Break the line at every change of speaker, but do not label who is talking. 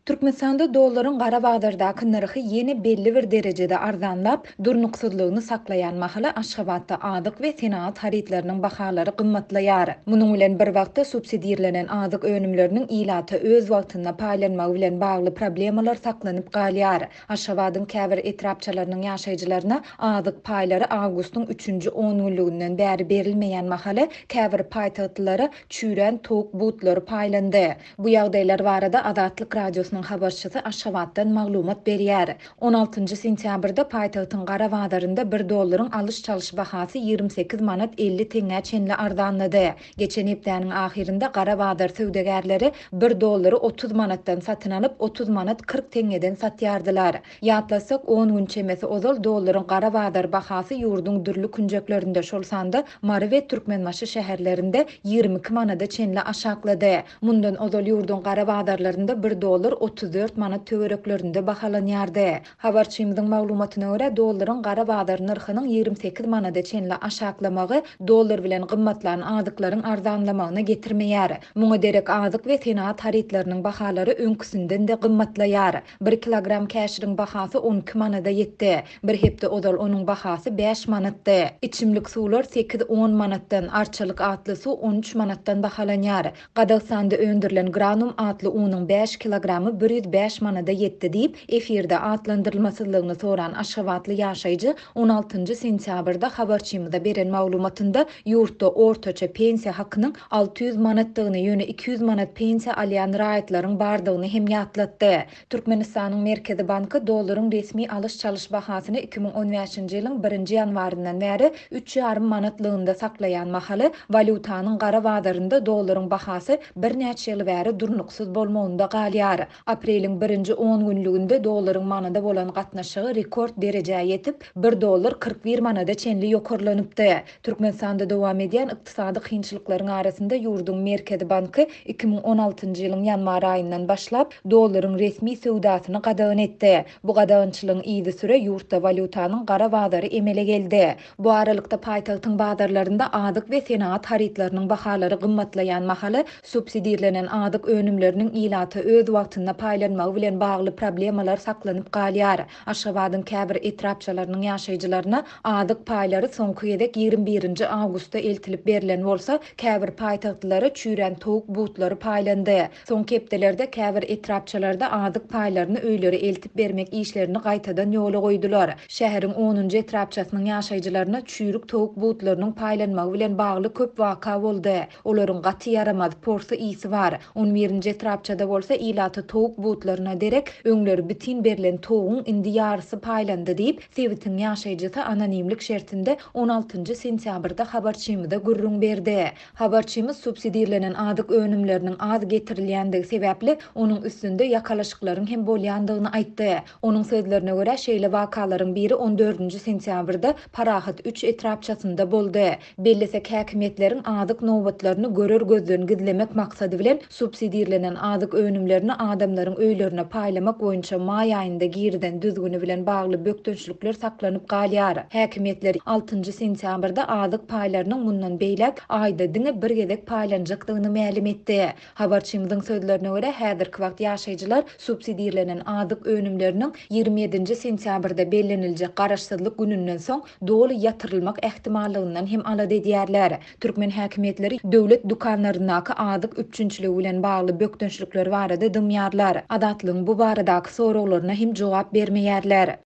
Türkmenistanda dollaryň gara bazardaky nyrhy ýene belli bir derejede arzanlap, durnuksyzlygyny saklaýan mahaly Aşgabatda azyk we senagat harytlarynyň bahalary gymmatlaýar. Munuň bilen bir wagtda subsidirlenen azyk önümleriniň ilata öz wagtynda paýlanmagy bilen bagly problemalar saklanyp galýar. Aşgabadyň käbir etrapçalarynyň ýaşaýjylaryna azyk paýlary awgustyň üçünji ongünlüginden bäri berilmeýän mahaly, käbir paýtagtlylara çüýrän towuk butlary paýlandy. Bu ýagdaýlar barada Azatlyk Radiosynyň habarçysy Aşgabatdan maglumat berýär. On altynjy sentýabrda paýtagtyň gara bazarynda bir dollaryň alyş-çalyş bahasy 28 manat 50 teňňä çenli arzanlady. Geçen hepdäniň ahyrynda gara bazar söwdagärleri bir dollary 30 manatdan satyn alyp, 30 manat 40 teňňeden satýardylar. Ýatlatsak, on gün çemesi ozal dollaryň gara bazar bahasy ýurduň dürli künjeklerinde, şol sanda Mary we Türkmenbaşy şäherlerinde 22 manada çenli aşaklady. Mundan ozal ýurduň gara bazarlarynda bir dollar 34 manat töwereklerinde bahalanýardy. Habarçymyzyň maglumatyna görä, dollaryň gara bazar nyrhynyň 28 manada çenli aşaklamagy dollar bilen gymmatlan azyklaryň arzanlamagyna getirmeýär. Muňa derek azyk we senagat harytlarynyň bahalary öňküsinden-de gymmatlaýar. Bir kilogram käşiriň bahasy 12 manada ýetdi. Bir hepde ozal onuň bahasy bäş manatdy. Içimlik suwlar sekiz-on manatdan, Arçalyk atly suw on üç manatdan bahalanýar. Gazagystanda öndürilen Granum atly unuň bäş kilogramy 105 manada ýetdi diýip, efirde atlandyrylmasyzlygyny soran aşgabatly ýaşaýjy on altynjy sentýabrda habarçymyza beren maglumatynda ýurtda ortaça pensiýa hakynyň 600 manatdygyny, ýöne 200 manat pensiýa alýan raýatlaryň bardygyny hem ýatlatdy. Türkmenistanyň Merkezi banky dollaryň resmi alyş-çalyş bahasyny 2015-nji ýylyň birinji ýanwaryndan bäri üç ýarym manatlygynda saklaýan mahaly, walýutanyň gara bazarynda dollaryň bahasy birnäçe ýyl bäri durnuksyz bolmagynda galýar. Apreliň birinji on günlüginde dollaryň manada bolan gatnaşygy rekord derejä ýetip, bir dollar 41 manada çenli ýokarlanypdy. Türkmenistanda dowam edýän ykdysady kynçylyklaryň arasynda ýurduň Merkezi banky 2016-njy ýylyň ýanwar aýyndan başlap, dollaryň resmi söwdasyny gadagan etdi. Bu gadagançylygyň yzysüre ýurtda walýutanyň gara bazary emele geldi. Bu aralykda, paýtagtyň bazarlarynda azyk we senagat harytlarynyň bahalary gymmatlaýan mahaly, subsidirlenen azyk önümleriniň ilata öz wagtynda paýlanmagy bilen bagly problemalar saklanyp galýar. Aşgabadyň käbir etrapçalarynyň ýaşaýjylaryna azyk paýlary soňky gezek 21-nji awgustda eltilip berlen bolsa, käbir paýtagtlylara çüýrän towuk butlary paýlandy. Soňky hepdelerde käbir etrapçalarda azyk paýlaryny öýlere eltip bermek işlerini gaýtadan ýola goýdular. Şäheriň onunjy etrapçasynyň ýaşaýjylaryna çüýrük towuk butlarynyň paýlanmagy bilen bagly köp waka boldy. Olaryň gaty ýaramaz, porsy ysy bar. On birinji etrapçada bolsa ilata towuk butlaryna derek öňler bitin berlen towugyň indi ýarysy paýlandy diýip, sebitiň ýaşaýjysy anonimlik şertinde on altynjy sentýabrda habarçymyza gürrüň berdi. Habarçymyz subsidirlenen azyk önümleriniň az getirilýändigi sebäpli, onuň üstünde ýakalaşyklaryň hem bolýandygyny aýtdy. Onuň sözlerine görä, şeýle wakalaryň biri on dördünji sentýabrda Parahat üç etrapçasynda boldy. Bellesek, häkimiýetleriň azyk nobatlaryny görer gözden gizlemek maksady bilen, subsidirlenen azyk önümlerini adamlaryň öýlerine paýlamak boýunça maý aýynda girizen düzgüni bilen bagly bökdençlikler saklanyp galýar. Häkimiýetler altynjy sentýabrda azyk paýlarynyň mundan beýläk aýda diňe bir gezek paýlanjakdygyny mälim etdi. Habarçymyzyň sözlerine görä, häzirki wagt ýaşaýjylar subsidirlenen azyk önümleriniň 27-nji sentýabrda belleniljek Garaşsyzlyk gününden soň doly ýatyrylmak ähtimallygyndan hem alada edýärler. Türkmen häkimiýetleri döwlet dükanlaryndaky azyk üpjünçiligi bilen bagly bökdençlikler barada dymýarlar. Azatlygyň bu baradaky soraglaryna hem jogap bermeýärler.